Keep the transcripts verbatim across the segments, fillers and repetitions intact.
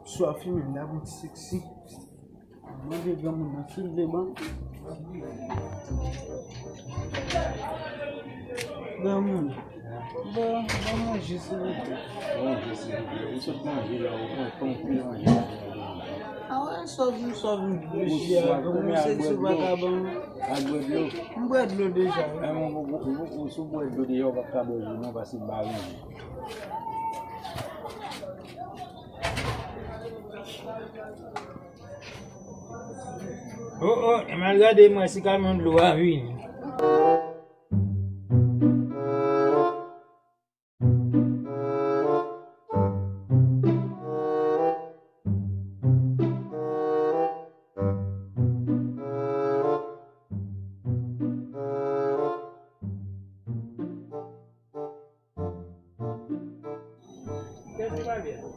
Swafi menm, la bon ti seksi. Mande granmoun nan, silvouplè, ban. Granmoun, ban, ban manje, silvouplè. Manje, silvouplè. Ou sot manje la, ou pran tan pou manje. A wè, sòv m, sòv m, reflechi a, granmoun, se si w pa ka ban m. Al bwè dlo. M bwè dlo deja, wi. E, mwen, ou, ou, ou, ou, si w bwè dlo deja, ou p ap ka bwè jou, non, paske m pa renmen. Oh, oh, m al gade mwen si kamyon dlo a vini.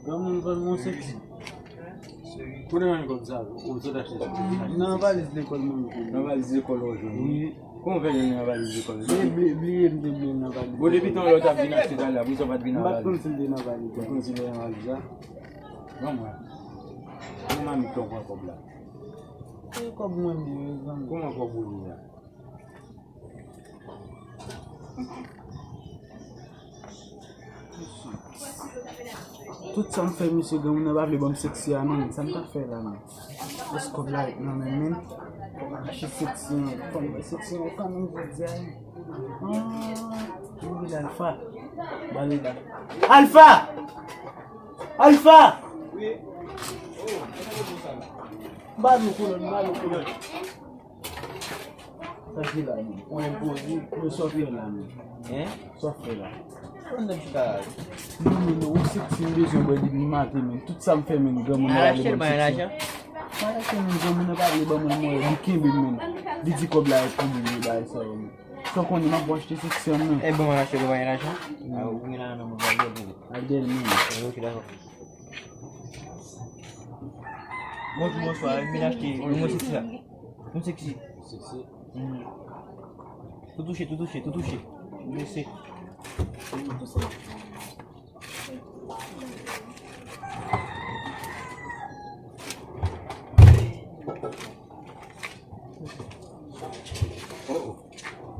Granmoun, vann mwen seksi. Kote w jwenn kòb sa? Ou sot achte sa? Nan valiz lekòl mwen yo. Nan valiz lekòl ou jwenn? Wi. Kòman w fè jwenn nan valiz lekòl ou? Bliye, bliye, bliye, m te bliye nan valiz. Bon, depi tan lè w t ap vin achte talè a, poukisa w pa t vin nan valiz? M pa t konn si l te nan valiz la. M pa t konn si l te nan valiz la. Ban mwen. Kòman mamit lan pran kòb la? E kòb mwen li ye, zanmi. Kòman kòb ou li a? Tout sa m fè, mesye, granmoun nan pa vle ban m seksi a, non, men sa m ta fè la, men. Èske kòb la ret nan men m, men? Fò m achte seksi an, fò m wè seksi an kanmenm, jodi a. Ah, m rele Alpha. Ba li la. Alpha! Alpha! M ba nou koulè, m ba nou koulè. Sa ki la, men? Ou enpoze. Mwen sòfè la, men. Hein? Sòfè la. Mwen menm chita la. Non, men non, ou seksi, m bezwen bwè depi maten, men. Tout sa m fè, men, granmoun nan pa vle ban m seksi. Al achte l, ban lajan. Al achte, men, granmoun nan pa vle ban mwen, men, li kenbe m, men. Li di kòb la e pou li, li bay sa yo, men. Sa w konnen, m ap achte seksi an, men. E bon, al achte, ban lajan. A, ou gen lajan nan men, gade, men. Al dèyè l, men. Ok, dakò. Bonjou, bonswa. Vin achte yon mwen seksi la. Yon seksi. Seksi. Mm. Tou touche, tou touche, tou touche. Blese. Oh, oh.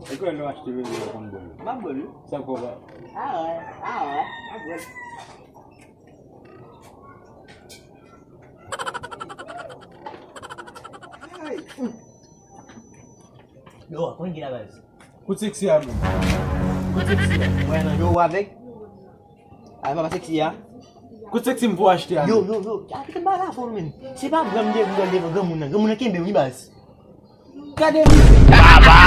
E kòman lè w achte vre, w konn bwè l? M ap bwè l, wi. Sa kòb la? A wè, a wè, m ap bwè l. Yo, konn ki la baz? Kout seksi a, men. Kout seksi a. Mwen nan yo avèk. A, papa seksi a. Kout seksi m pou achte a, yo, men. Yo, yo, a, kite m pale avè w, men. Se pa granm de granm devan granmoun nan. Granmoun nan kenbe w, wi, baz. Gade misye. Baba!